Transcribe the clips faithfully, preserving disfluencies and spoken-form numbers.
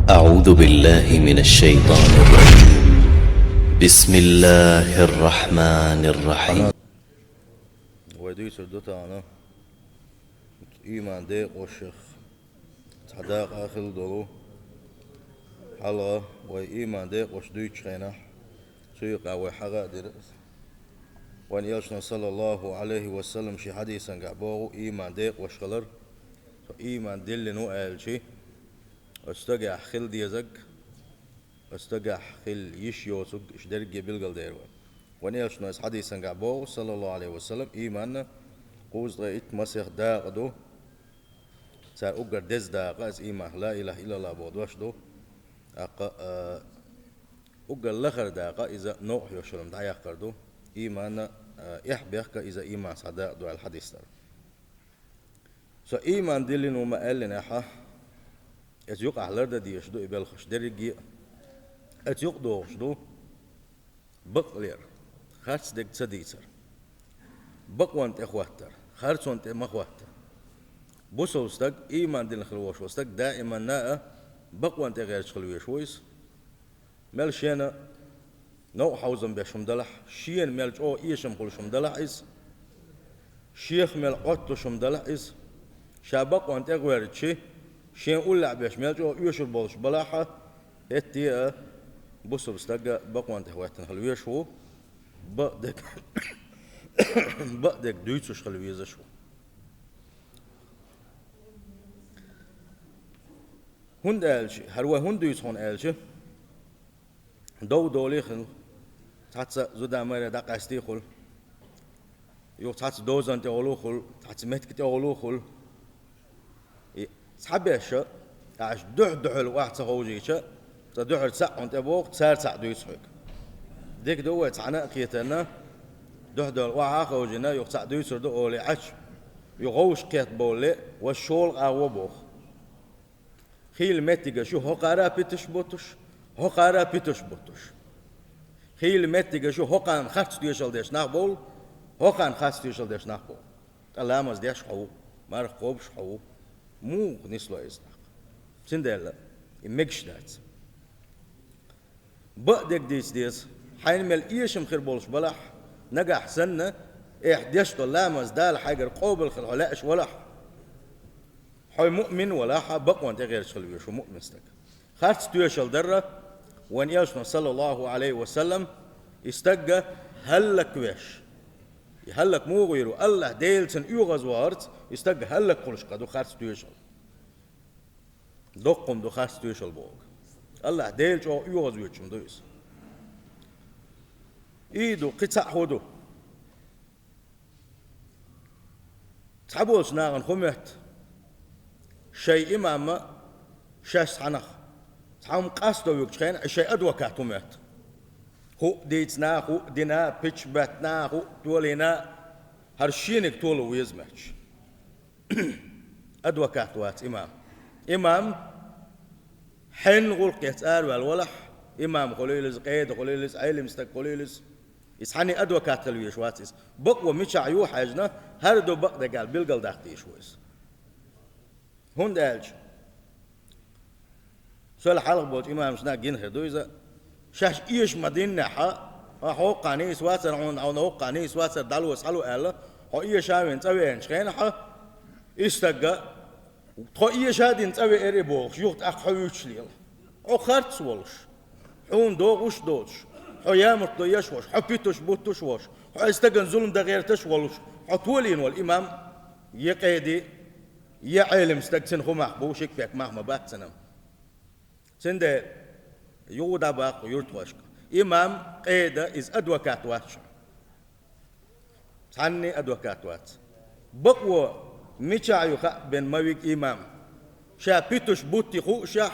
أعوذ بالله من الشيطان الرجيم. بسم الله الرحمن الرحيم. Вай дуьйцур ду тахана ийман декъашех цхьа дакъа хилла долу. Хьалха вай ийман декъаш дуьйцучу хенахь, цу юкъа вай хьагӀ а дира. Вайн элчано, саллаллаху Ӏалайхи ва саллам, шен хьадисангахь боху ийман декъаш хилар. Со ийман диллина ву аьлчи, оцу стагехь хила дезаг, оцу стагехь хила йиш йоцург, иштта дерриге билгалдер вай. Вайн элчано иза хьадисангахь боху, саллаллаху Ӏалайхи ва саллам, ийманна кхузткъе итт масех дакъа ду. Цара уггар деза дакъа иза ийман, ла илаха иллаллах боху дош ду. ТӀаккха, а, уггар лахара дакъа иза новкъахь йолчуьра дӀаяккхар ду. Ийманна, а, эхь бехка иза ийман схьа дакъа ду аьлла хьадис дара. Со ийман диллина ву ма аьллинехь, иза юкъахь лардан дезаш ду и белхаш дерриге а. Иза юкъа догӀуш ду бакълер, харц дерг ца дийцар, бакъонна тӀе хӀоттар, харцонна тӀе ма хӀотта. Бусалба стаг, ийман диллина хила волуш волу стаг даиманна а бакъонна тӀе гӀерташ хила везаш ву иза. Мел шена новкъа хьовзам беш хӀума далахь, шена мел чӀогӀа эшам хуьлуш хӀума далахь иза, шех мел Ӏоттуш хӀума далахь иза, ша бакъонна тӀе гӀоьртичи, шен уллехь беш мел чӀогӀа оьшур болуш балахь а, хӀетте а бусалба стаг бакъонна тӀе хӀоьттина хила везаш ву, бакъдерг, бакъдерг дуьйцуш хила везаш ву. ХӀунда аьлча, хӀара вай хӀунда дуьйцу хьуна аьлча, дов долий хила, цхьацца зуда-майра дӀакъаьстий хуьлу, юха цхьацца дозанна тӀе гӀолу хуьлу, цхьацца меттиг тӀе гӀолу хуьлу. И цхьаберш, аша дуьхь-дуьхьал охьа ца ховшийча, цкъа дуьхьал цхьаъ хьуна тӀе боху, цара цхьаъ дуьйцу хьоьга. Дика ду вай цхьана а кхетарна, дуьхь-дуьхьал охьа а ховшийна, юха цхьаъ дуьйцур ду олий Ӏаш, юха вовшах кхетта бовлале, вай шолгӀа агӀо боху. Хийла меттигаш ю хӀокхара а питаш буттуш, хӀокхара а питаш буттуш. Хийла меттигаш ю хӀокхарна харц тоьшалла деш нах бовлу, хӀокхарна харц тоьшалла деш нах бовлу. Ткъа ламаз деш хьо ву, марха кхобуш хьо ву. Муха нисло иза тӀаккха? Цундела и мегаш дац. Бакъдерг дийца деза. Хьайна мел эшам хир болуш балахь, нагахь санна, эхь деш долу ламаз Дала хьайгара къобал хила хьо лаьаш валахь, хьо муъмин валахь, бакъонна тӀе гӀерташ хила везаш ву муъмин стаг. Харц тоьшалла дарра, вайн элчано, саллаллаху Ӏалайхи ва саллам, и стагга хӀаллаквеш. И хӀаллак муха йийр ву? АллахӀ Дела цунна оьгӀазвахарца и стаг хӀаллакхуьлуш кхаъ ду харц тоьшалла. Доккха хӀума ду харц тоьшалла бохург. АллахӀ Дела чӀогӀа оьгӀазвоьдуш хӀума ду иза. И ду, кхин цхьаъ хӀун ду? Цхьаболчу нахана хӀун моьтту? Шайн имам а шаьш цхьанах цхьа хӀума къасто вуьгучу хенахь, и шайн адвокат хӀун моьтту? ХӀуъа дийцина, хӀуъа дина, пичча боьттина, хӀуъа толийна, хӀара шениг толо веза моьттуш. Адвокат вац имам. Имам хьенан гӀуллакхца араваьлла валахь, имам хуьлийла иза, къеда хуьлийла иза, Ӏелим стаг хуьлийла иза. Иза цхьанний адвокат хила везаш вац иза. Бакъо мичахь ю хьаьжна, хӀара ду бакъдерг аьлла билгалдаккха дезаш ву иза. ХӀунда аьлча, сол хьалха болчу имамашна гина хир ду иза. Шаьш эша ма-диннехь, хьо хӀокхарна нийса вацара, хьуна, хьуна хӀокхарна нийса вацара, дӀало, схьало аьлла, хьо эша а вина цӀа веанчу хенахь, и стагга, тхо эша а дина цӀа веара и бохуш, юха тӀаккха хьо вуьйцуш лела. Хьо харц волуш, хьуна догӀуш доцуш, хьо ямартло еш волуш, хьо питуш, буттуш волуш, хьо и стагана зулам дан гӀерташ волуш, хьо толийна волу имам, я къеди, я Ӏелим стаг, цуьнан хӀун мах бу, шик-пек мах ма бац цуьнан. Цундела юха дӀабаккха юьртахошка. Имам, къеда, иза адвокат вац шуна. Цхьанний адвокат вац. Бакъо мичахь ю хаа бен ма вига имам. Ша питуш бутти хуушшехь,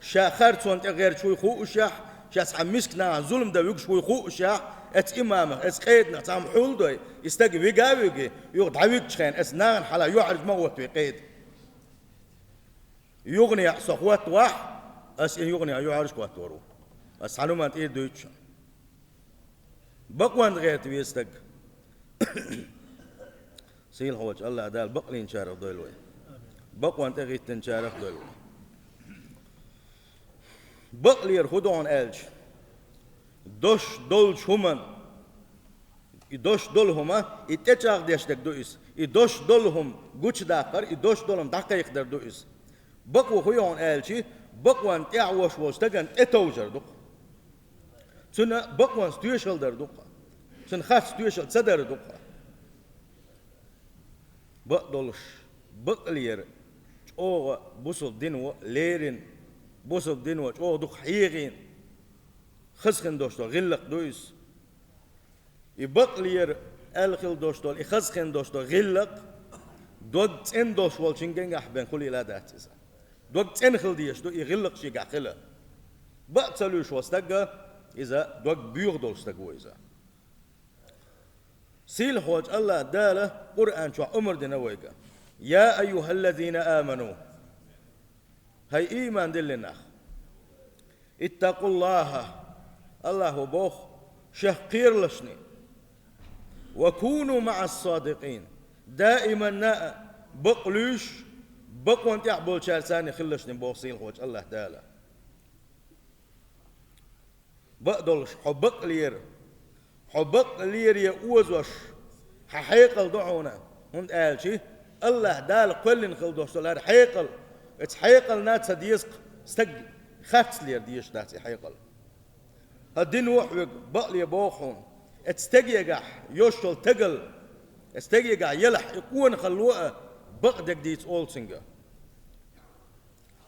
ша харцонна тӀе гӀерташ вуй хуушшехь, ша цхьа миска нахана зулам дан вуьгуш вуй хуушшехь, эцу имамах, эцу къеданах цхьа хӀума хьулдой, и стаг вига а вуьгий, юха дӀавигчу хенахь, эцу нахана хьала юьхьӀаьржа ма гӀоттавий къеда. Юханехьа со хӀоттавахь, ас и юханехьа юьхьӀаьржа хӀоттор ву. Ас цхьана хӀуманна тӀера дуьйцу шуна. Бакъонна гӀерта веза стаг. Сийлахьчу АллахӀ Дала бакълийначарах дойла вай. Бакъонна тӀе гӀиттинчарах дойла вай. Бакълера хӀун ду хьуна аьлча, дош долчу хӀуман, и дош долу хӀума, и тӀечӀагӀдеш дерг ду иза. И дош долу хӀума гучудаккхар, и дош долу хӀума дӀакхайкхадар ду иза. Бакъо хӀун ю хьуна аьлча, бакъонна тӀехь вош волчу стагана тӀетовжар ду-кх. Цуьнан бакъонца тоьшалла дар ду-кх. Цуьнан харц тоьшалла ца дар ду-кх. Бакъдолуш, бакълера чӀогӀа бусалба дино лерина, бусалба дино чӀогӀа дукха хьехийна, хаза хин дош долу гӀиллакх ду иза. И бакълера аьлла хила дош долу, и хаза хин дош долу гӀиллакх дог цӀена дош волчуьнга генгахь бен хуьлийла дац иза. Дог цӀена хила дезаш ду и гӀиллакх шегахь хила. Бакъ ца луьйш волу стаг, иза дог боьха долуш стаг ву иза. Сийлахьволчу АллахӀ Дала Къуръан чохь омра дина вайга: «Я айюхаллазина аману». ХӀай ийман диллина нах! «ИттакъуллахӀа», АллахӀа боху, шех кхералашна. «Ва куну маӀас-садикъин», даиманна а бакълуьйш, бакъонна тӀехь болчаьрца а хилалашна боху сийлахьволчу АллахӀ Дала. Бакъдолуш, хьо бакълера. Хьо бакълере озош хьан хьекъал ду хьуна, хӀунда аьлча АллахӀ Дала кхоьллина хила дош долу хӀара хьекъал, оцу хьекъална ца деза-кх стаг харцлера дезаш дац и хьекъал. ХӀан, дино а хьоьга бакъле боху хьуна, оцу стегегахь йолуш йолу тагал, оцу стегегахь елахь и къонахалла а бакъдерг дийца олу цуьнга.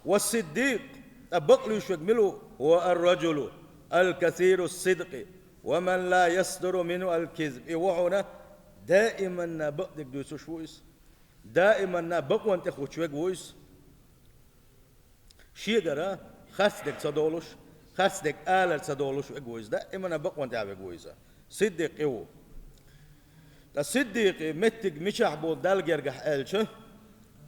«Ва сиддикъ», ткъа бакълуьйш верг мила ву? «Ва ар-раджулу аль-касиру сидкъи, ва ман ла ясдуру минху аль-кизб». И ву хьуна, даиманна бакъдерг дуьйцуш ву иза. Даиманна бакъонна тӀехуттуш верг ву иза. Шегара харц дерг ца долуш, харц дерг алар ца долуш верг ву иза. Даиманна бакъонна тӀехь верг ву иза. Сиддикъ и ву. Ткъа сиддикъи меттиг мичахь бу Далла гергахь аьлча,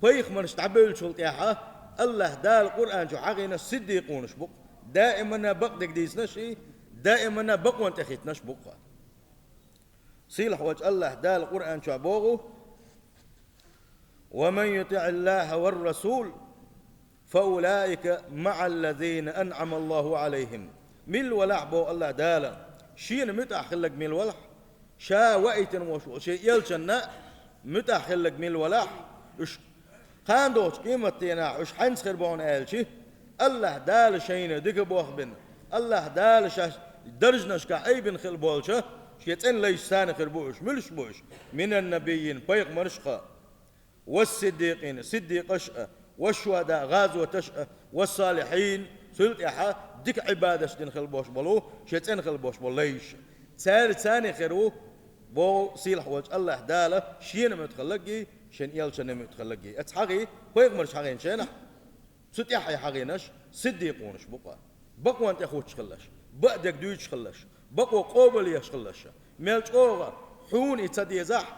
пайхамарш дӀабевллачул тӀаьхьа АллахӀ Дала Къуръан чу хьахийна сиддикъунаш бу-кх. Даиманна бакъдерг дийцинарш и, даиманна бакъонна тӀехӀиттинарш бу-кх. Сийлахьволчу АллахӀ Дала Къуръан чохь боху: «Ва ман ютиӀиллахӀа вар-расул, фа улаика маӀаллазина анӀамаллахӀу Ӏалайхим». Мила валахь, боху АллахӀ Дала, шена муьтӀахь хилларг мила валахь, ша ваийтина волуш волу шен элчанна муьтӀахь хилларг мила валахь, уьш кхана догӀучу къематдийнахь уьш хьаьнца хир бу хьуна аьлча, АллахӀ Дала шайна дика бохбина, АллахӀ Дала шаьш даржанашкахь айбина хила болчу шен цӀена лайшца хир бу уьш. Муьлш бу уьш? «Минан-набиййин», пайхамарш а, «вас-сиддикъин», сиддикъаш а, «вас-шухӀадаъ», гӀазоташ а, «вас-салихьин», цул тӀаьхьа дика Ӏибадаташ дина хила болуш болу, шен цӀена хила болуш болу лайш. Цаьрца хир ву, боху сийлахьволчу АллахӀ Дала, шена муьтӀахь хилларггий, шен элчанна муьтӀахь хилларггий. Оцу хьахий, пайхамарш хьахийна шайнахь, цу тӀаьхье хьахийнарш сиддикъунаш бу-кх. Бакъонна тӀехӀуттуш хилларш, бакъдерг дуьйцуш хилларш, бакъо къобалъеш хилларш. Мел чӀогӀа хьуна и ца дезахь,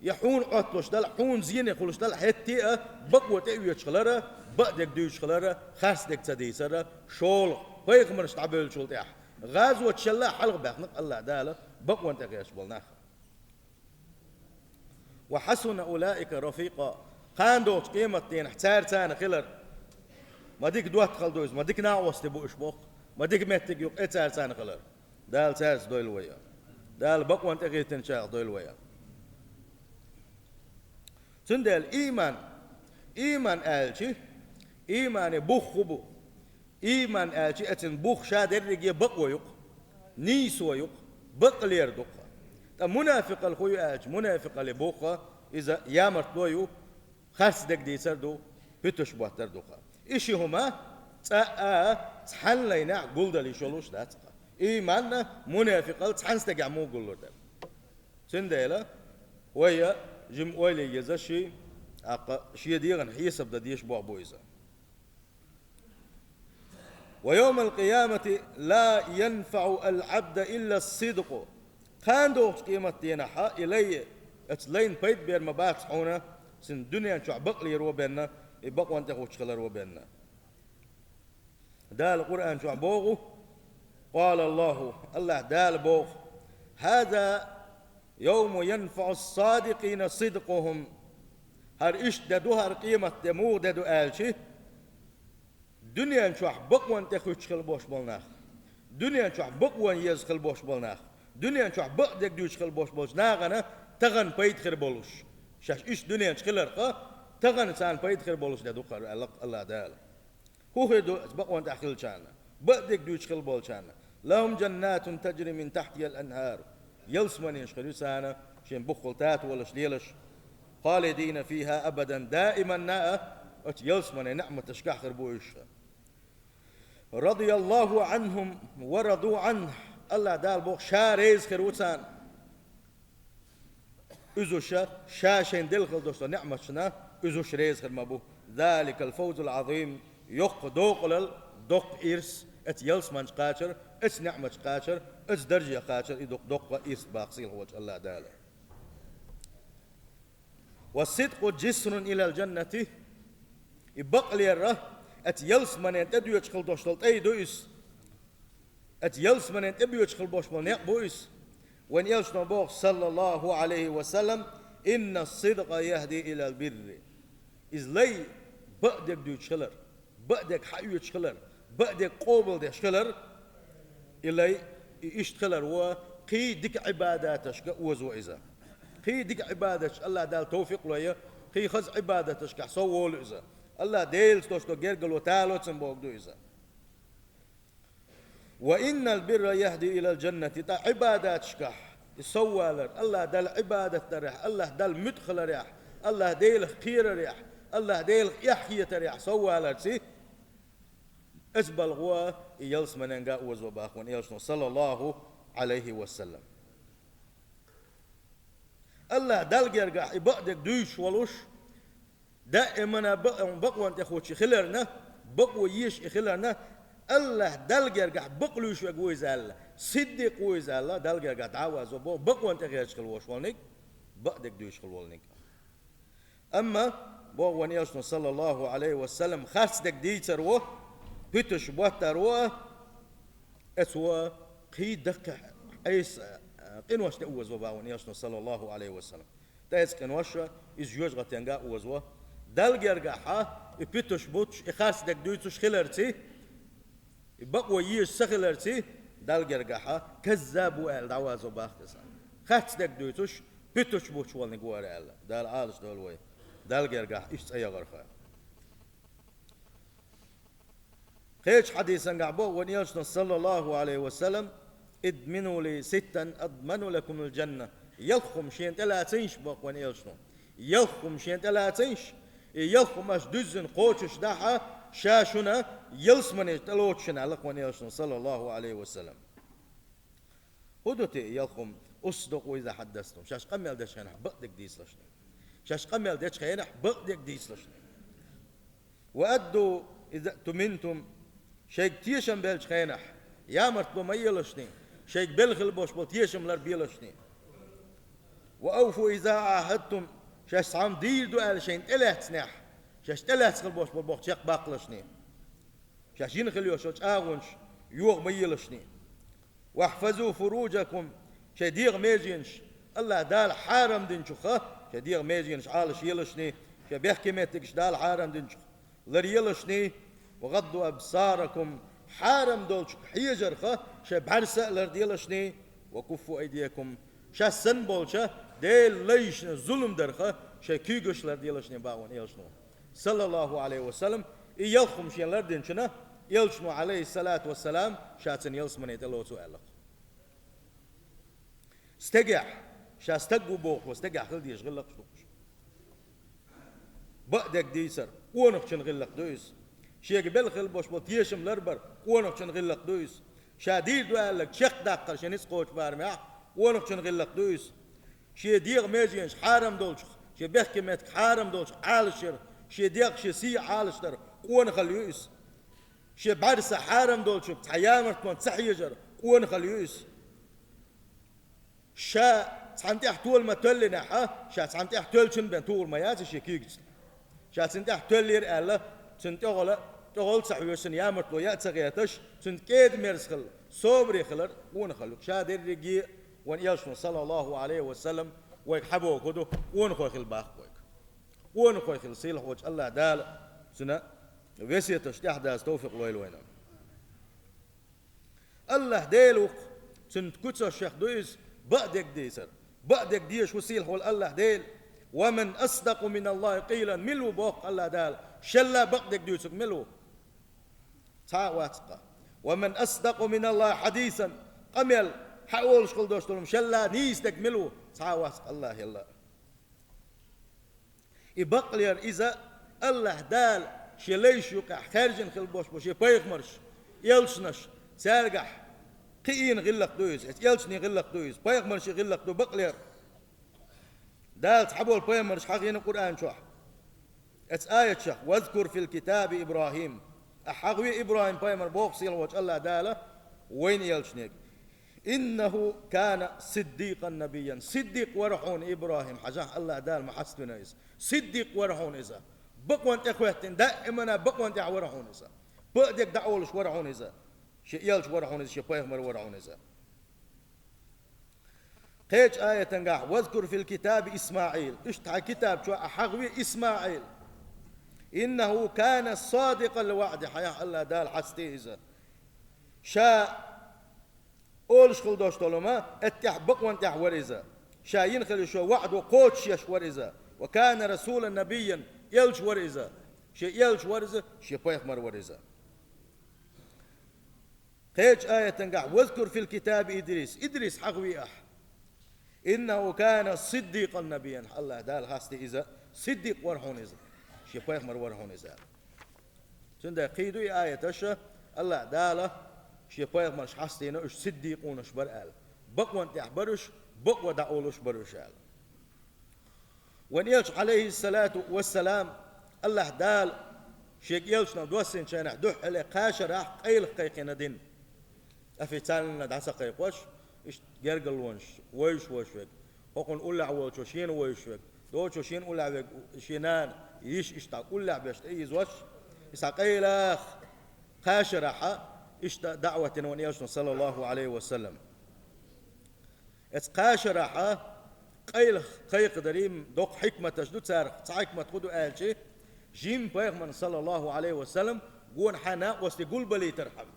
я хьуна Ӏотталуш дала, хьуна зене хуьлуш дала, хӀетте а бакъо тӀеоьцуш хилара, бакъдерг дуьйцуш хилара, харцдерг ца дийцара, шолгӀа, пайхамарш дӀабевллачул тӀаьхьа, гӀазоташалла хьалха баьхна-кх АллахӀ Дала бакъонна тӀехӀитташ болу нах. «Ва хьасуна улаика рафикъа». Кхана догӀучу къематдийнахь цаьрца хилар ма дика доттагӀалла ду иза, ма дика накъостий бу уьш боху, ма дика меттиг ю-кх и цаьрца хилар. Дала цаьрца дойла вай. Дала бакъонна тӀехӀиттинчарах дойла вай. Цундела ийман, ийман аьлча, иймане бух хӀун бу? Ийман аьлча, оцун бух ша дерриге бакъо ю-кх, нийсо ю-кх, бакълер ду-кх. Ткъа мунафикъал хӀун ю аьлча, мунафикъале бух, иза ямартло ю, харцдерг дийцар ду, хӀуьттуш боттар ду-кх. И ши хӀума цкъа а цхьана лайнехь гулдала йиш йолуш дац-кх. Ийманна мунафикъал цхьана стагехь муха гуллур дара? Цундела вай жима ойла е еза ши, тӀаккха шен дегӀан хьесап дан дезаш боху бу иза. «Ва йовмал-къиямати ла янфаӀу аль-Ӏабда илла ас-сидкъу». Кхана догӀучу къематдийнахьа и лай, оцу лайна пайда бер ма бац хьуна, цуьнан дуьнен чохь бакълеро бенна, и бакъонна тӀехӀуттуш хиларо бенна. Дала Къуръан чохь боху, къала АллахӀу, АллахӀ Дала боху: «ХӀаза йовму янфаӀу ас-садикъина сидкъухӀум». ХӀара иштта де ду, хӀара къематде муха де ду аьлча, Дуьнен чохь бакъонна тӀе хуьттуш хила болуш болу нах, дуьнен чохь бакъонна еза хила болуш болу нах, дуьнен чохь бакъдерг дуьйцуш хила болуш болчу нахана тахана пайда хир болуш, шаьш иштта дуьнен чу хиларх, тахана царна пайда хир болуш де ду-кх хӀара, аьлла-кх АллахӀ Дала. ХӀун хир ду оцу бакъонна тӀехь хиллачарна, бакъдерг дуьйцуш хила болчарна? «Лахум жаннатун таджри мин тахьтихал анхьар». Ялсаманеш хир ю царна, шен буххал татолаш лелаш. «Халидина фиха абадан», даиманна а оцу ялсаманин неӀматашкахь хир бу уьш. «Радияллаху анхум ва раду анху». АллахӀ Дала боху, Ша реза хир ву царна. Уьш, Ша шайна делла хила долчу неӀматашна, уьш реза хир ма бу. «Заликал фавзул Ӏазим». Йоккха докъалал, доккха ирс, оцу ялсаманчу кхачар, оцу неӀматчу кхачар, оцу дарже кхачар, и ду-кх доккха ирс боху сийлахьчу АллахӀ Дала. «Ва сидкъу джисрун илал джаннати». И бакълера, оцу ялсаманин тӀе доьдуш хила долуш долу тӀай ду иза. Оцу ялсаманин тӀе боьдуш хила болуш болу некъ бу иза. Вайн элчано боху, саллаллаху Ӏалайхи ва саллам: «Инна сидкъа яхьди илал бирри». Иза лай бакъдерг дуьйцуш хилар, бакъдерг хьаоьцуш хилар, бакъдерг къобалдеш хилар, и лай, и иштта хилар ву, кхин дика Ӏибадаташка озо иза. Кхин дика Ӏибадаташ АллахӀ Дала товфикъ лойла, кхин хаза Ӏибадаташкахь сов волу иза. АллахӀ Делаца долуш долу гергарло талоцам бохург ду иза. «Ва иннал бирра яхьди илал джаннати», ткъа Ӏибадаташкахь и соввалар, АллахӀ Далла Ӏибадат дарехь, АллахӀ Далла муьтӀахь хиларехь, АллахӀ Делах кхерарехь, АллахӀ Делах эхь хетарехь совваларца, иза балхо и ялсаманенга озо боху вайн элчано, саллаллаху Ӏалайхи ва саллам. АллахӀ Далла гергахь и бакъдерг дуьйцуш волуш, даимана бакъ-, бакъонан тӀе хуьттуш хиларна, бакъо езаш и хиларна, АллахӀ Далла гергахь бакълуьйш верг ву иза аьлла, сиддикъ ву иза аьлла, Далла гергахь дӀа а озо боху, бакъонан тӀе гӀерташ хила волуш волниг, бакъдерг дуьйцуш хила волниг. Амма боху вайн элчано, саллаллаху Ӏалайхи ва саллам, харцдерг дийцар ву, пуьташ боттар ву, оцу кхин даккхий Ӏеса къиношна тӀе озо боху вайн элчано, саллаллаху Ӏалайхи ва саллам. Ткъа оцу къиношна иза жоьжахатенга озо. Далла гергахь и пуьташ буттуш, и харцдерг дуьйцуш хиларца, и бакъо езаш ца хиларца, Далла гергахь каззаб ву аьлла дӀа а озо боху иза. Харцдерг дуьйцуш, пуьташ буттуш волниг вара аьлла. Дала Ӏалашдойла вай Далла гергахь иштта цӀе яхарх. Кхечу хьадисангахь боху вайн элчано, саллаллаху Ӏалайхи ва саллам: «Идмину ли ситтан адману лакумул джанна». Ялх хӀума шена тӀелацийша боху вайн элчано. Ялх хӀума шена тӀелацийша, и ялх хӀума аша дуьззина кхочушдахь, Ша шуна ялсамане тӀелоцу шуна аьлла вайн элчано, саллаллаху Ӏалайхи ва саллам. ХӀун ду те и ялх хӀума? «Усдукъу иза хьаддастум». Шаьш къамел дечу хенахь бакъдерг дийцалаш. Шаьш къамел дечу хенахь бакъдерг дийцалаш. «Ва адду иза туминтум». Шайга тешам беллачу хенахь ямартло ма елашний, шайга белла хила болуш болу тешам лар белашний. «Ва авфу иза ахьадтум». Шаьш цхьамма дийр ду аьлла шайна тӀелаьцнехь, шаьш тӀелаьцна хила болуш болу боху чекх баккхалашний. Шаьш йина хила йолуш йолу чӀагӀонаш йогӀу ма елашний. «Вахьфазу фуруджакум», шайн дегӀан меженаш, АллахӀ Дала хьарам динчух шайн дегӀан меженаш Ӏалаш елашний, шайн бехке меттигаш Дала хьарам динчух лар елашний, «ва гӀадду абсаракум», хьарам долчух хьежарх шайн бӀаьрса а ларделашний, «ва куффу айдиякум», шаьш санна болчу Делан лайшна зулам дарх шайн куьйгаш ларделашний боху вайн элчано, саллаллаху Ӏалайхи ва саллам. И ялх хӀума шена лардинчунна, элчано, Ӏалайхиссалату вассалам, Ша цунна ялсамане тӀелоцу аьлла-кх. Стагехь, Ша стаг ву бохуш волу стагехь хила дезаш гӀиллакхаш ду-кх уьш. Бакъдерг дийцар, къонахчун гӀиллакх ду иза. Шега белла хила болуш болу тешам ларбар, къонахчун гӀиллакх ду иза. Ша дийр ду аьлларг чекхдаккхар шен ницкъ кхочу барамехь, къонахчун гӀиллакх ду иза. Шен дегӀан меженаш хьарам долчух, шен бехке меттиг хьарам долчух Ӏалашъяр, шен дегӀ, шен сий Ӏалашдар къонахалла ю иза. Шен бӀаьрса хьарам долчух цхьа ямартлонца ца хьежар къонахалла ю иза. Ша цхьана тӀехь тола ма тоьллинехь, ша цхьана тӀехь тоьллачун бен тухур ма яц шен куьйгаца. Ша цунна тӀехь тоьллера аьлла, цунна тӀехула, тӀехула ца хьоьжуш, цунна ямартло яа ца гӀерташ, цунна кӀеда-мерза хила, собаре хилар къонахалла ю-кх. Ша дерриге а вайн элчано, саллаллаху Ӏалайхи ва саллам, вайга хьан боху ду, къонахой хила боху вайга. Къонахой хила сийлахьчу АллахӀ Дала цунна весеташ тӀехь Дала товфикъ лойла вайна. АллахӀ Дела ву-кх, цуьнан куьцашех ду иза, бакъдерг дийцар. Бакъдерг дезаш ву сийлахь волу АллахӀ Дела. «Ва ман асдакъу миналлахӀи къилан», мила ву боху АллахӀ Дала, шелла бакъдерг дуьйцург мила ву? Цхьа а вац-кха. «Ва ман асдакъу миналлахӀи хьадисан», къамел, хьан олуш хила долуш долу, шелла нийса дерг мила ву? Цхьа а вац-кха АллахӀ елла. И бакълера иза АллахӀ Дала шен лайш юкъахь хаьржина хила болуш бу шен пайхамарш, элчанаш, цаьргахь кхиийна гӀиллакх ду иза, оцу элчанийн гӀиллакх ду иза, пайхамаршийн гӀиллакх ду бакълера. Дала цхьаболу пайхамарш хьахийна Къуръан чохь. Оцу аятехь: «Вазкур фил китаби ИбрахӀим». Ахьа хьахве ИбрахӀим-пайхамар, боху сийлахь волчу АллахӀ Дала вайна элчанега. «ИннахӀу кана сиддикъан набийян». Сиддикъ вара хьуна ИбрахӀим, хьажахь, АллахӀ Дала ма хьаставина иза. Сиддикъ вара хьуна иза. Бакъонна тӀехӀоьттина, даимана бакъонна тӀехь вара хьуна иза. Бакъдерг дӀаолуш вара хьуна иза. Шен элча вара хьуна иза, шен пайхамар вара хьуна иза. Кхечу аятангахь: «Вазкур фил китаби ИсмаӀил». Иштта хьайн китаб чохь а хьахве ИсмаӀил. «ИннахӀу кана садикъал ваӀди», хьажахь, АллахӀ Дала хьастий иза. Ша олуш хила долуш долу ма, эттехь бакъонна тӀехь вара иза. Ша йина хила йолу ваӀда кхочушъеш вара иза. «Ва кана расулан набийян», элча вара иза. Шен элча вара иза, шен пайхамар вара иза. Кхечу аятангахь: «Вазкур фил китаби Идрис». Идрис хьахве ахь. «ИннахӀу кана сиддикъан набийян». АллахӀ Дала хьастий иза, сиддикъ вара хьуна иза. Шен пайхамар вара хьуна иза аьлла. Цундела кхин ду и аяташ, АллахӀ Дала шен пайхамарш хьастийна, уьш сиддикъонаш бара аьлла. Бакъонна тӀехь бара уьш, бакъо дӀаолуш бара уьш аьлла. Вайн элча, Ӏалайхиссалату вассалам, АллахӀ Дала шега элчанах доссийначу хенахь дуьххьале кхаа шарахь къайлаха кхайкхина дин. Официально дӀа ца кхайкхош, иштта гергарлонаш вевзаш волуш верг, хӀокхунна уллехь волчо шена вевзаш верг, доцучо шена уллехь верг, шен нана, йиша иштта уллехь беш тӀеийзош, иза къайлаха кхаа шарахь иштта даӀват дина вайн элчано, саллаллахӀу Ӏалайхи ва саллам. Оцу кхаа шарахь къайлаха кхайкхадарийн доккха хьикматаш ду царах. Цхьа хьикмат хӀун ду аьлча, жимма пайхамарна, саллаллахӀу Ӏалайхи ва саллам, гонахьа накъостий гулбалийтархьама,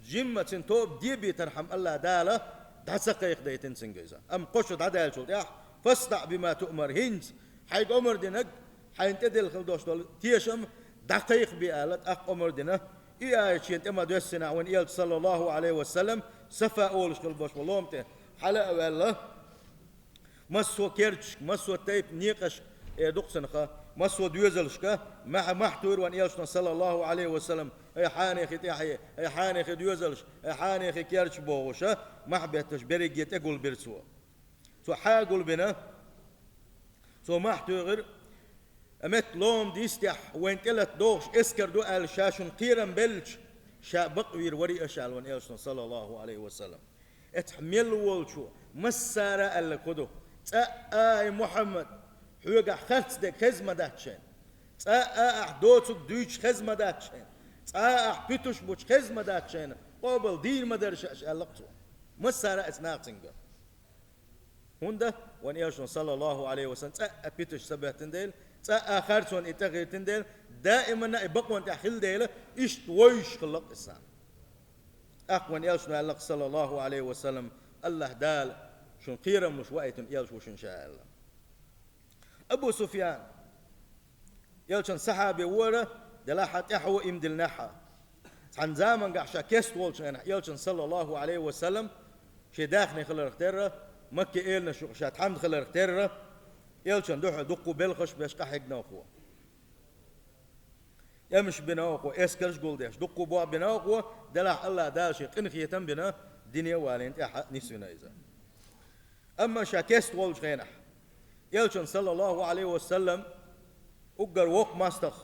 жимма цуьнан тоба дебийтархьама АллахӀ Дала дӀа ца кхайкхадайтина цуьнга иза. Амма кхо шо дӀадаьллачул тӀаьхьа: «ФастаӀ бима туъмар», хӀинца хьайга омра динарг, хьайна тӀедилла хила долуш долу тешам дӀакхайкхабе аьлла, тӀаккха омра дина. И аят шена тӀе ма-доьссинехь, вайн элча, саллаллахӀу Ӏалайхи ва саллам, Сафа олуш хила болуш болу лома тӀе хьала а ваьлла, массо а керташка, массо а тайпа некъашка, э, дукха ца наха, массо а доьзалшка мохь, мохь туьйра вайн элчано, саллаллахӀу Ӏалайхи ва саллам: «Ай хьенехий тӀаьхье, ай хьенехий доьзалш, ай хьенехий керташ», – бохуш, мохь бетташ берриге тӀегулбира цо. Цо хьагулбина, цо мохь туьйхира, амма лома дистехь, вайна тӀелата догӀуш эскар ду аьлла, ша шуна кхерам беллачу, ша бакъвийр вари аша аьлла вайн элчано, саллаллахӀу Ӏалайхи ва саллам. Эцхьа мел волчо массара а аьлларг хӀун ду: «ЦӀа а, ай Мухьаммад, хьоьгахь харц дерг хеза ма дац шайна. ЦӀа а ахь доцург дуьйцуш хеза ма дац шайна. ЦӀа а ахь пуьтуш буьтуш хеза ма дац шайна. Къобал дийр ма дара ша», – аша аьлла-кх цо. Массара а эцу нахаца цуьнга. ХӀунда вайн элчано, саллаллахӀу Ӏалайхи ва саллам, цӀа а пуьтуш ца беттина дела, цӀа а харцонна и тӀегӀиртина дела, даимана и бакъонна тӀехь хила дела, иштта вевзаш хилла-кх иза. ТӀаккха вайн элчано аьлла-кх, саллаллахӀу Ӏалайхи ва саллам: «АллахӀ Дала шуна кхерам луш ваийтина элча ву шуна ша», – аьлла. Абу Суфьян, элчан сахьаби вара, делахь а тӀаьхьо иман диллинехь а. Цхьана замангахь ша кеста волчу хенахь, элчан, саллаллахӀу Ӏалайхи ва саллам, шен даьхни хиларх терра, Макке эланаш юкъа ша тхьамда хиларх терра, элчан дуьхьа дуккха белхаш а беш къахьегна-кх цо. ТӀемаш бина-кх цо, эскарш а гулдеш, дуккха болх бина-кх цо, делахь АллахӀ Дала шен къинхетам а бина, дине а валийна, тӀаьхьа нисвина иза. Амма ша кеста волчу хенахь, элчан, саллаллахӀу Ӏалайхи ва саллам, уггар воккха мостагӀа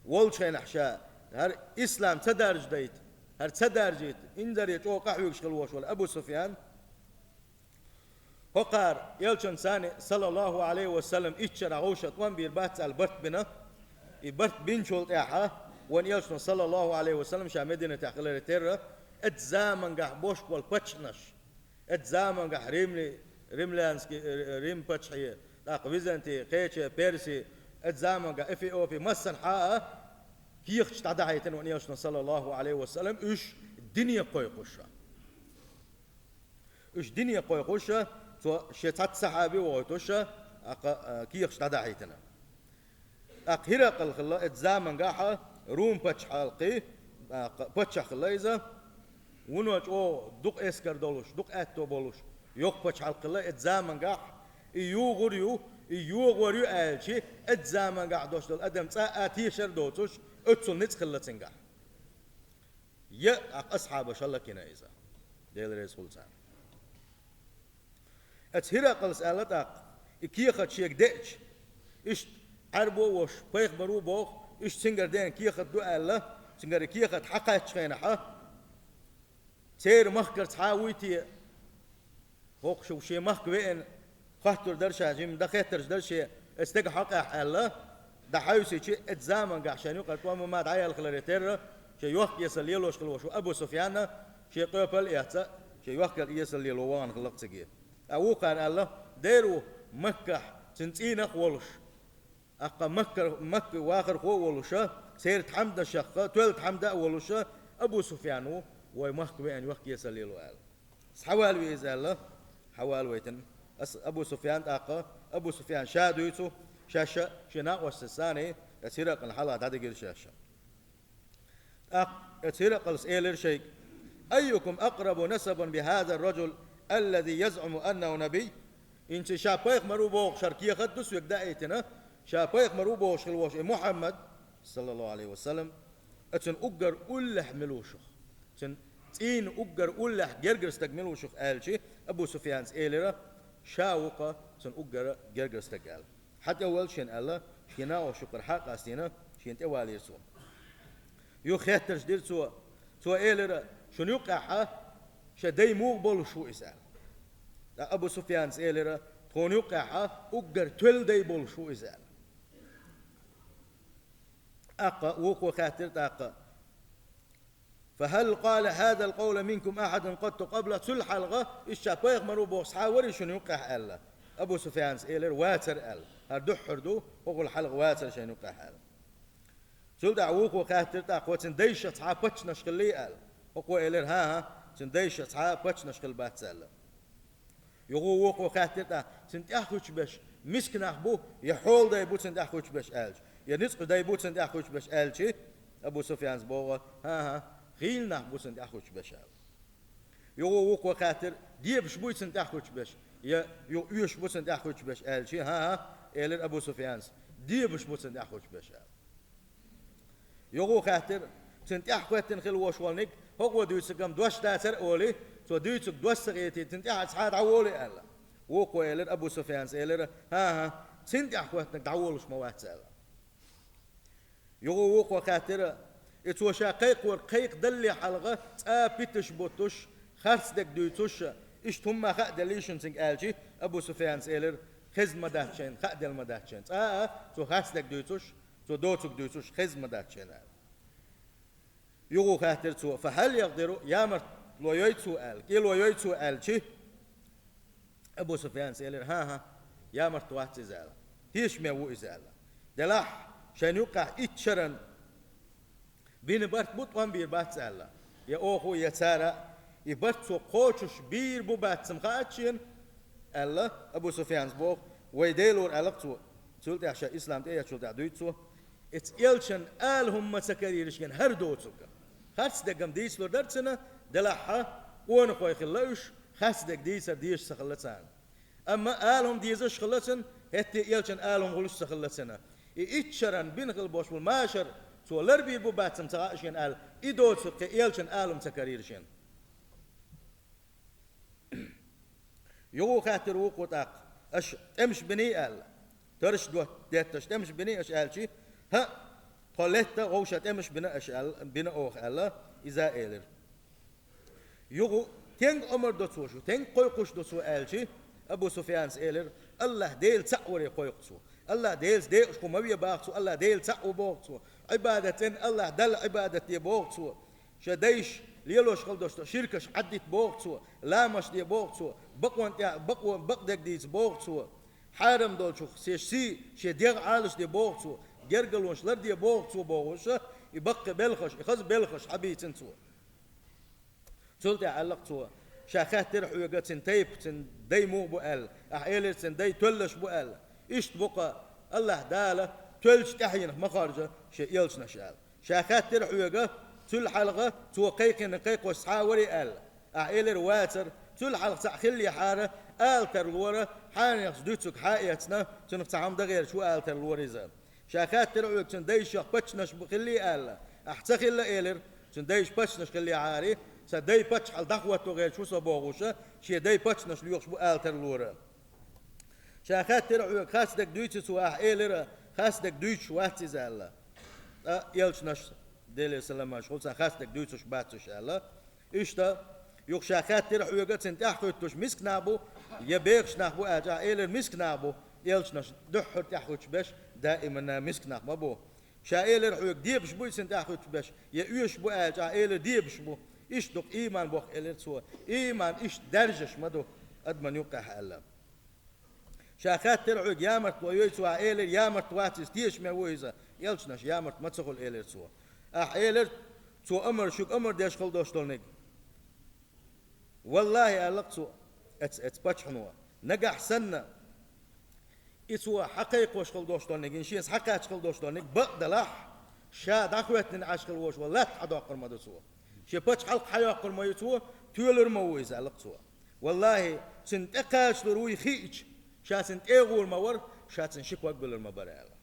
волчу хенахь, ша хӀара ислам ца даржадайта, хӀара ца даржийта, инзаре чӀогӀа къахьоьгуш хила волуш волу Абу Суфьян, хӀокхара элчанца, саллаллахӀу Ӏалайхи ва саллам, итт шарахь вовшах тӀом бийр бац аьлла барт бина. И барт бинчул тӀаьхьа вайн элчано, саллаллахӀу Ӏалайхи ва саллам, ша Мединатехь хиларе терра, оцу замангахь бошку болу паччахьаш, оцу замангахь римли-, римлянский, э, Рим паччахье, тӀаккха Византи, кхече, Перси, оцу замангахь Эфиопи, массанхьа а, кехаташ дӀадахьийтина вайн Элчано, саллаллахӀу Ӏалайхи ва саллам, уьш дине кхойкхуш. Уьш дине кхойкхуш, цо шен цхьацца сахьаби вохуьйтуш, тӀаккха, а, кехаташ дӀадахьийтина. ТӀаккха ХӀиракъал хилла оцу замангахь Рум пачхьалкхе, тӀаккха паччахь хилла иза, вуно чӀогӀа дукха эскар долуш, дукха аьтто болуш, йоккха пачхьалкх хилла оцу замангахь, и югӀур ю, и йогӀур ю аьлча, оцу замангахь долуш долу адам цкъа а тешар доцуш, оццул ницкъ хилла цуьнгахь. Я, тӀаккха асхьабаша лакхийна иза. Дела реза хуьлда царна. Оцу ХӀиракъалс аьлла тӀаккха, и кехат шега деъча, иштта Ӏаьрбо а волуш, пайхамар ву боху, иштта цуьнгара деана кехат ду аьлла, цуьнгара и кехат хьакхаьчча хенахь, церан махкара цхьа а вуй те, хӀокху шу шен махка веана, хоттур дара ша, жимма дан хеттарш дара шен, оцу стеган хьокъехь аьлла, дӀахьаьвсича, оцу замангахь шайна юкъара тӀом ма дӀаяьлла хиларе терра, шен йохк-эсал лелош хилла волуш ву Абу Суфьян, шен къепал а эцна, шен йохк-эсал лело вахана хилла-кх цига. Ткъа вукхара аьлла, дера ву Маккахь цуьнан цӀийнах а волуш, тӀаккха Макка, Макка вахархо а волуша, церан тхьамданашах тоьлла тхьамда а волуша, Абу Суфьян ву вай махка веана йохк-эсал лело аьлла. Схьавалаве иза аьлла, схьавалавайтина. Ас Абу Суфьян тӀаккха, Абу Суфьян ша дуьйцу, шаьш а шен накъосташца санна, оцу ХӀиракъална хьалха дӀадигира шаьш а. ТӀаккха оцу ХӀиракъалс элира шайга: «Айюкум акърабу насабан би хӀазар ражул, аллази язӀуму аннаху набий?» ХӀинца ша пайхамар ву бохуш хӀара кехат ду соьга даийтина, ша пайхамар ву бохуш хилла волуш и Мухьаммад, саллаллахӀу Ӏалайхи ва саллам, оцунна уггар уллехь мила ву шух? Цуьнан цӀийнан уггар уллехь гергара стаг мила ву шух аьлча, Абу Суфьянца элира: «Ша ву-кх цуьнан уггар гергара стаг», аьлла. Хьан тӀе валла шена аьлла, шен накъосташна юкъара хьа а къастийна, шена тӀе валийра цо. Юха хеттарш дира цо. Цо элира: «Шуна юккъехь шайн дай муха болуш ву иза?» аьлла. ТӀаккха Абу Суфьянца элира: «Тхуна юккъехь уггар тоьлла дай болуш ву иза», аьлла. ТӀаккха вукхо хаьттира тӀаккха: «Фа хӀал къала хӀазал къавла минкум ахьадун къатту къабла?» Цул хьалха иштта ша пайхамар ву бохуш цхьа а варий шуна юккъехь аьлла. Абу Суфьянца элира: «Вацара», аьлла. «ХӀара дуьххьара ду, хӀокхул хьалха вацара шайна юккъехь», аьлла. Цул тӀаьхьа вукхо хаьттира тӀаккха: «Цуьнан дайша цхьа а паччахьаш хиллий?» аьлла. ХӀокхо элира: «ХӀан-хӀа, цуьнан дайша цхьа а паччахьаш хилла бац», аьлла. Юха вукхо хаьттира тӀаккха: «Цуьнан тӀаьхьахӀуьттуш берш мискачу нах бу, я хьолдай бу цуьнан тӀаьхьахӀуьттуш берш?» аьлча, «Я ницкъ дай бу цуьнан тӀаьхьахӀуьттуш берш?» аьлча, Абу Суфьянца боху: «ХӀан-хӀа, хийла нах бу цуьнан тӀаьхьахӀуьттуш берш», аьлла. Юха вукхо хаьттира: «Дебаш буй цуьнан тӀаьхьахӀуьттуш берш, я юха оьшуш бу цуьнан тӀаьхьахӀуьттуш берш?» аьлча, «ХӀан-хӀа», элира Абу Суфьянца: «Дебаш бу цуьнан тӀаьхьахӀуьттуш берш», аьлла. Юха хаьттира: «Цуьнан тӀаьхьахӀоьттина хилла волуш волниг, хӀокхо дуьйцург-м дош дацара олий, цо дуьйцург дош ца хетий, цуьнан тӀаьхьа цхьа а дӀаволий?» аьлла. Вукхо элира, Абу Суфьянца элира: «ХӀан-хӀа, цуьнан тӀаьхьахӀоьттинарг дӀаволуш ма вац», аьлла. Юха вукхо хаьттира: «И цо ша кхайкхорг кхайкхадалле хьалха цкъа а питанаш буттуш, харц дерг дуьйцуш, иштта хӀумма хааделлий шуна цуьнга?» аьлча, Абу Суфьянца элира: «Хезна ма дац шайна, хааделла ма дац шайна. Цкъа а цо харц дерг дуьйцуш, цо доцург дуьйцуш, хезна ма дац шайна», аьлла. Юха хаьттира цо: «Фа хӀал якъдиру, ямартло йой цо?» аьлла, «кӀело йой цо?» аьлча, Абу Суфьянца элира: «ХӀан-хӀа, ямарт вац иза», аьлла. «Тешаме ву иза», аьлла. «Делахь шайна юккъехь итт шаран бина барт бу, тӀом бийр бац», аьлла. «Я оха, я цара а и барт цо кхочуш бийр бу, бац-м хаьа шена», аьлла, Абу Суфьянца боху, «вай Делора», аьлла-кх цо. Цул тӀаьхьа ша ислам тӀеэцначул тӀаьхьа дуьйцу цо: «Эцу элчан ала хӀума ца карийра шена хӀара доцург. Харц дерг-м дийцалур дара цунна, делахь къонахой хилла уьш, харц дерг дийцар дезаш ца хилла царна. Амма ала хӀума дезаш хилла цунна, хӀетте элчан ала хӀума хуьлуш ца хилла цунна. И итт шаран бина хилла болуш болу машар цо ларбийр бу, бац-м ца хаьа шена», аьлла, и доцург кхин элчан ала хӀума ца карийра шена. Юха хаьттира вукхо тӀаккха: «Аша тӀемаш биний?» аьлла. «Тарш дот-, детташ тӀемаш биний аша?» аьлча, «ХӀаъ, тхо летта вовшийн тӀемаш бина аша», аьлла, «бина оха», аьлла, иза элира. Юха: «Стенга омра до цо шу, стенга кхойкхуш до цо?» аьлча, Абу Суфьянца элира: «АллахӀ Дела цхьаъ варе кхойкху цо. АллахӀ Делаца декъашхо ма ве боху цо, АллахӀ Дела цхьаъ ву боху цо. Ӏибадат цӀена АллахӀ Далла Ӏибадат де боху цо. Шайн дайша лелош хила долуш долу ширкаш Ӏаддита боху цо, ламазаш де боху цо, бакъонна тӀехь бакъо-, бакъдерг дийца боху цо, хьарам долчух шен сий, шен дегӀ Ӏалашде боху цо, гергарлонаш ларде боху цо», бохуша, И баккхий белхаш, и хаза белхаш хьабийцина цо. Цул тӀаьхьа аьлла-кх цо: «Ша хаьттира хьоьга, цуьнан тайпа, цуьнан дай муха бу аьлла. Ахьа элира, цуьнан дай тоьллаш бу аьлла. Иштта бу-кх, АллахӀ Дала тоьллачу тӀаьхьенах ма хоржу Шен элчанаш аьлла. Ша хаьттира хьоьга, цул хьалха цо кхайкхина кхайкхош цхьа а варий аьлла. Ахьа элира, вацара. Цул хьалха цхьаъ хиллехьара, ала тарлора, хьанехца дуьйцург хьаэцна, цуьнах цхьа хӀума дан гӀерташ ву ала тарлора иза. Ша хаьттира хьоьга, цуьнан дайшех паччахьаш бу хиллий аьлла. Ахьа ца хилла, элира, цуьнан дайша паччахьаш хиллехьара, сан дай паччахьалла дӀахӀотто гӀерташ ву со бохуш, шен дай паччахьаш лоьхуш бу ала тарлора. Ша хаьттира хьоьга, харцдерг дуьйций цо, ахьа элира, харцдерг дуьйцуш вац иза аьлла. Ткъа элчанаш, Делера саламаш хуьлда царна, харцдерг дуьйцуш бац уьш аьлла. Иштта, юха ша хаьттира хьоьга, цуьнан тӀаьхьахӀуьттуш миска нах бу, я бехаш нах бу аьлча, ахьа элира, миска нах бу. Элчанаш дуьххьара тӀаьхьахӀуьттуш берш даиманна миска нах ма бу. Ша элира хьоьга, дебаш буй цуьнан тӀаьхьахӀуьттуш берш, я оьшуш бу аьлча, ахьа элира, дебаш бу. Иштта ду-кх ийман боху, элира цо. Ийман иштта даьржаш ма ду адаман юккъехь аьлла. Ша хаьттира хьоьга, ямартло юй цо, ахьа элира, ямарт вац иза, тешаме ву иза. Элчанаш ямарт ма ца хуьлу, элира цо. Ахьа элира, цо амар, шуьга амар деш хила долуш долниг. ВаллахӀи, аьлла-кх цо, эц-, эц паччахьано, нагахь санна, и цо хьакхайкхош хила долуш долниг, и шеца хьакхаьчча хила долуш долниг, бакъ далахь, ша дӀахӀоьттина Ӏаш хила волуш волу латта хьадоккхур ма ду цо. Шен пачхьалкх хьайоккхур ма ю цо, тоьлур ма ву иза, аьлла-кх цо. ВаллахӀи, цуьнан тӀекхачалур вуй хиъча, ша цуьнан тӀегӀур ма вара, ша цуьнан ши ког буьллур ма бара аьлла.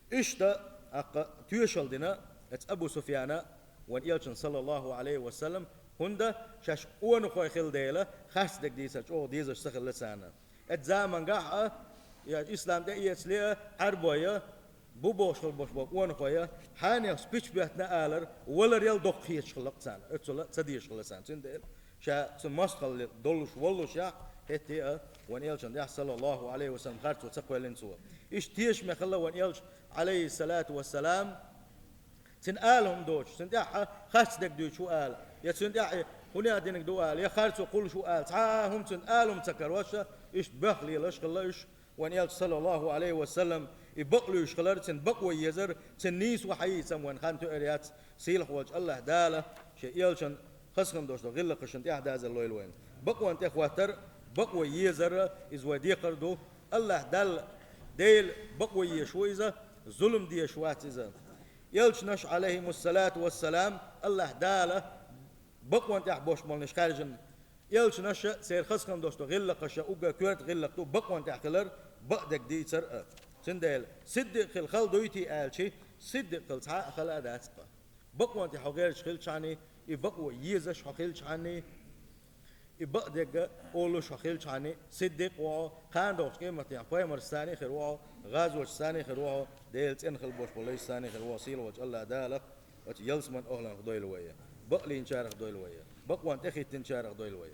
Иштта, тӀаккха тоьшалла дина эца Абу Суфьяна вайн элчанна, саллаллаху Ӏалайхи ва саллам, хӀунда шаьш къонахой хилла дела, харцдерг дийцар чӀогӀа дезаш ца хилла царна. Эца замангахь а, я ислам тӀеэцале а, Ӏаьрбой а, бу бохуш хила болуш болу къонахой а, хьанехца пича боьттина алар, валарал доккха хеташ хилла-кх царна, оццул а ца дезаш хилла царна. Цундела ша цуьнан мостагӀалла долуш воллушехь, хӀетте а вайн элчанна тӀехь, саллаллаху Ӏалайхи ва саллам, харцо ца кхоьллина цо. Иштта тешаме хилла вайн элча, Ӏалайхиссалату вассалам, цуьнан ала хӀума доцуш, цуьнан тӀехь харцдерг дуьйцуш ву ала, я цуьнан тӀехь хӀун динарг ду ала, я харцо кхуллуш ву ала, цхьа а хӀума цуьнан ала хӀума ца карош, иштта боьха лелаш хилла уьш. Вайн элча, саллаллаху Ӏалайхи ва саллам, и бакъ луьйш хилар, цуьнан бакъо езар, цуьнан нийсо хьаийцам вайн хан тоьар яц. Сийлахь волчу АллахӀ Дала шен элчанна хазахана долуш долу гӀиллакхашна тӀаьхьадазар лойла вайна. Бакъонна тӀехӀоттар, бакъо езар, иза вай декхар ду. АллахӀ Далла, Дела бакъо езаш ву иза, зулам дезаш вац иза. Элчанаш, Ӏалайхимуссалату вассалам, АллахӀ Дала бакъонна тӀехь болуш болнаш хаьржина. Элчанаша, церан хазахана долуш долу гӀиллакхаша уггар коьрта гӀиллакх ду бакъонна тӀехь хилар, бакъдерг дийцар а. Цундела, сиддикъ хила хала дуй-те аьлча, сиддикъ хила цхьа а хала а дац-кх. Бакъонна тӀехь хьо гӀерташ хилчхьана, и бакъо езаш хьо хилчхьана, и бакъдерг олуш хьо хилчхьана, сиддикъ ву хьо, кхана догӀучу къематдийнахь пайхамаршца санна хир ву хьо, гӀазотшца санна хир ву хьо, Делан цӀена хила болуш болу лайшца санна хир ву хьо, сийлахь волчу АллахӀ Дала оцу ялсаманин охӀланах дойла вай. Бакълинчарах дойла вай. Бакъонна тӀехӀиттинчарах дойла вай.